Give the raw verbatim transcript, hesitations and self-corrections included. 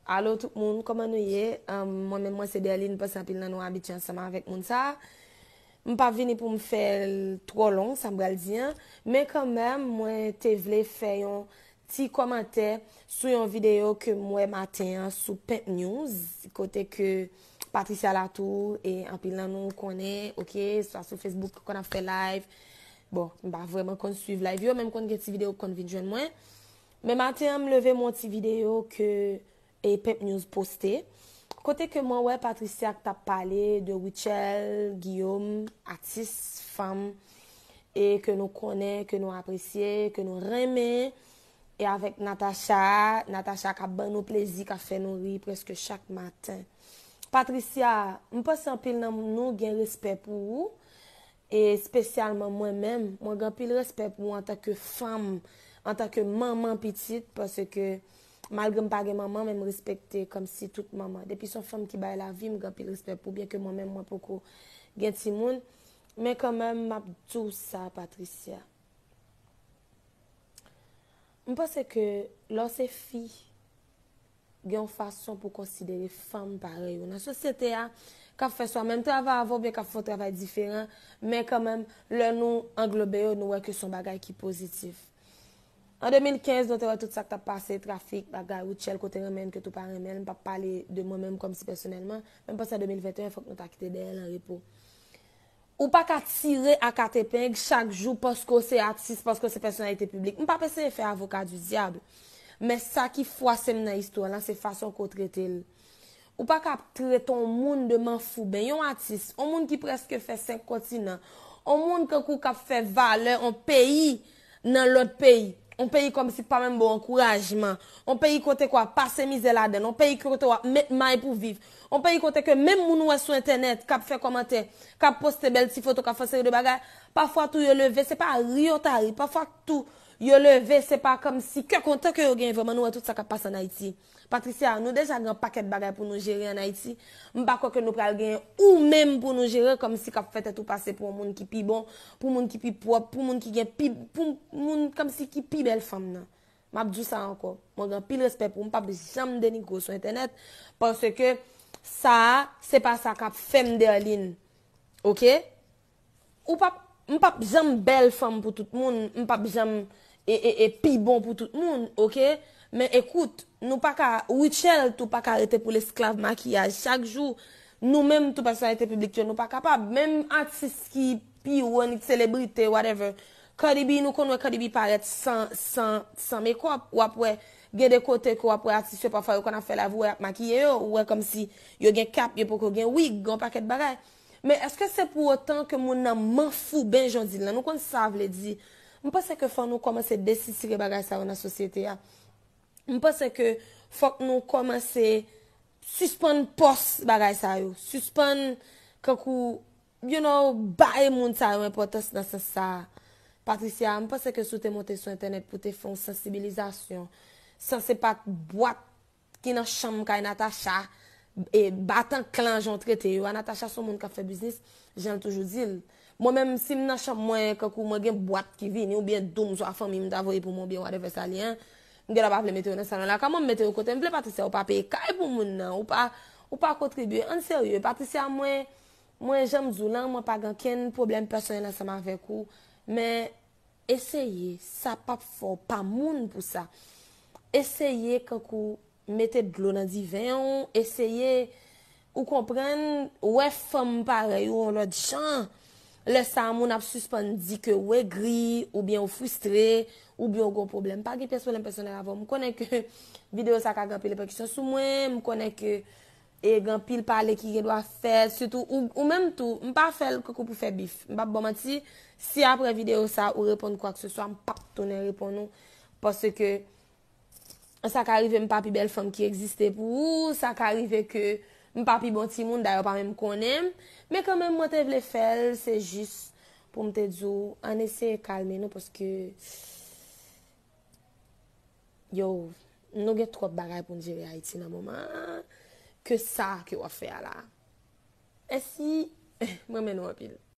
Alo tout moun, kòman nou ye? Ahn, mwen menm, mwen se Derline, m panse anpil nan nou abitye ansanm avèk moun sa a. M p ap vini pou m fè l twò long, sa m pral di an. Men kanmenm, mwen te vle fè yon ti kòmantè sou yon videyo ke m wè maten an sou Pimp News, kote ke Patricia Latour, e anpil nan nou konnen, oke, swa sou Facebook, konn ap fè live. Bon, m pa vrèman konn swiv live yo, men m konn gen ti videyo k konn vin jwenn mwen. Men maten an, m leve m wè yon ti videyo ke e Pimp News poste, kote ke mwen wè Patricia k t ap pale de Rutshelle Guillaume, atis fanm, e ke nou konnen, ke nou apresye, ke nou renmen, e avèk Natacha, Natacha k ap ban nou plezi, k ap fè nou ri prèske chak maten. Patricia, m panse anpil nan nou gen respè pou ou, e espesyalman mwen menm, mwen gen anpil respè pou ou antanke fanm, antanke manman pitit, paske malgre m pa gen manman, men m respekte kòmsi tout manman. Depi se yon fanm ki bay lavi, m gen anpil respè pou ou, byenke mwen menm, mwen poko gen timoun. Men kanmenm, m ap di w sa, Patricia. M panse ke lè w se fi, gen yon fason pou konsidere fanm parèy ou nan sosyete a, k ap fè swa menm travay avè w, oubyen k ap fè yon travay diferan, men kanmenm, lè nou anglobe yo, nou wè ke se yon bagay ki pozitif. An de mil kenz, nou te wè tout sa k t ap pase, trafik, bagay, Rutshelle, kote renmen n ke tou pa renmen l, m p ap pale de mwen menm kòmsi pèsonèlman, men m panse an de mil venteyen, fòk nou ta kite dèyè l an repo. Ou pa ka tire ak katepeng chak jou paske w se atis, paske w se pèsonalite piblik. M p ap eseye fè avoka di dyab. Men sa ki fwase m nan istwa lan, se fason ke w trete l. Ou pa ka trete yon moun de manfouben, yon atis, yon moun ki prèske fè senk kontinan, yon moun kankou k ap fè valè yon peyi nan lòt peyi. Yon peyi kòmsi k pa menm ba w ankourajman. Yon peyi kote ke w ap pase mizè ladan l. Yon peyi kote w ap met may pou viv. Yon peyi kote ke menm moun ou wè sou entènèt k ap fè kòmantè, k ap poste bèl ti foto, k ap fè seri de bagay, pafwa tou yo leve, se pa ri yo ta ri, pafwa tou yo leve, se pa kòmsi kè kontan ke yo genyen vrèman, nou wè tout sa k ap pase ann Ayiti. Patricia, nou deja gen yon pakèt bagay pou nou jere ann Ayiti. M pa kwè ke nou pral genyen ou menm pou nou jere kòmsi k ap fè tèt ou pase pou yon moun ki pi bon, pou moun ki pi pwòp, pou moun ki gen pi, pou moun kòmsi ki pi bèl fanm nan. M ap di w sa ankò. Mwen gen anpil respè pou ou. M p ap janm denigre w sou entènèt. Paske sa a, se pa sa k ap fè m Derline. Oke? Ou p ap, m p ap janm bèl fanm pou tout moun. M p ap janm e, e, e pi bon pou tout moun. Oke? Men ekout, nou pa ka, Rutshelle tou pa ka rete pou l esklav makiyaj chak jou. Nou menm tou pèsonalite piblik yo, nou pa kapab. Menm atis ki pi wo, ni selebrite, whatever. Cardi B, nou konn wè Cardi B parèt san, san, san mekòp. W ap wè, gen de kote ke w ap wè atis yo, pafwa yo konn ap fè live, ou wè y ap makiye yo, ou wè kòmsi yo gen kap, yo poko gen wig, gen yon pakèt bagay. Men èske se pou otan ke moun nan manfouben jan w di l lan? Nou konn sa vle di. M panse ke fò nou kòmanse desitire bagay sa yo nan sosyete a. M panse ke fòk nou kòmanse sispann pòs bagay sa yo. Sispann, kankou, you know, bay moun sa yo enpòtans nan sans sa a. Patricia, m panse ke si w te monte sou entènèt pou te fè yon sansibilizasyon, san se pa t bwat ki nan chanm kay Natacha, e, batan klan jan w trete yo a. Natacha se yon moun k ap fè biznis, jan l toujou di l. Mwen menm, si m nan chanm mwen, kankou mwen gen bwat ki vini, oubyen doum swa fanmi m ta voye pou mwen, oubyen whatever sa l ye an, m gentan pa vle mete yo nan salon lakay mwen, m mete yo kote m vle. Patricia, ou pa peye kay pou moun nan, ou pa, ou pa kontribye. Ann serye, Patricia, mwen, mwen, jan m di w lan, mwen pa gen okenn pwoblèm pèsonèl ansanm avèk ou, men eseye, sa p ap fè w pa moun pou sa. Eseye, kankou, mete dlo nan diven w, eseye, ou konprann, wè fanm parèy ou yon lòt jan. Lè sa a, moun ap sispann di ke w egri, oubyen w fristre, oubyen w gen yon pwoblèm. Pa gen pyès pwoblèm pèsonèl avè w. M konnen ke videyo sa ka gen anpil repèkisyon sou mwen, m konnen ke e gen anpil pale ki gen dwa fèt, sitou ou, ou menm tou, m pa fè l kankou pou fè bif. M p ap ba w manti, si apre videyo sa ou reponn kwakseswa, m p ap tounen reponn ou, paske sa ka rive m pa pi bèl fanm ki egziste pou ou, sa ka rive ke m pa pi bon timoun, dayè w pa menm konnen m, men kanmenm mwen te vle fè l, se jis pou m te di w, ann eseye kalme nou, paske yo, nou gen twòp bagay pou n jere Ayiti nan moman an ke sa ke w ap fè a la. Mèsi, m renmen nou anpil.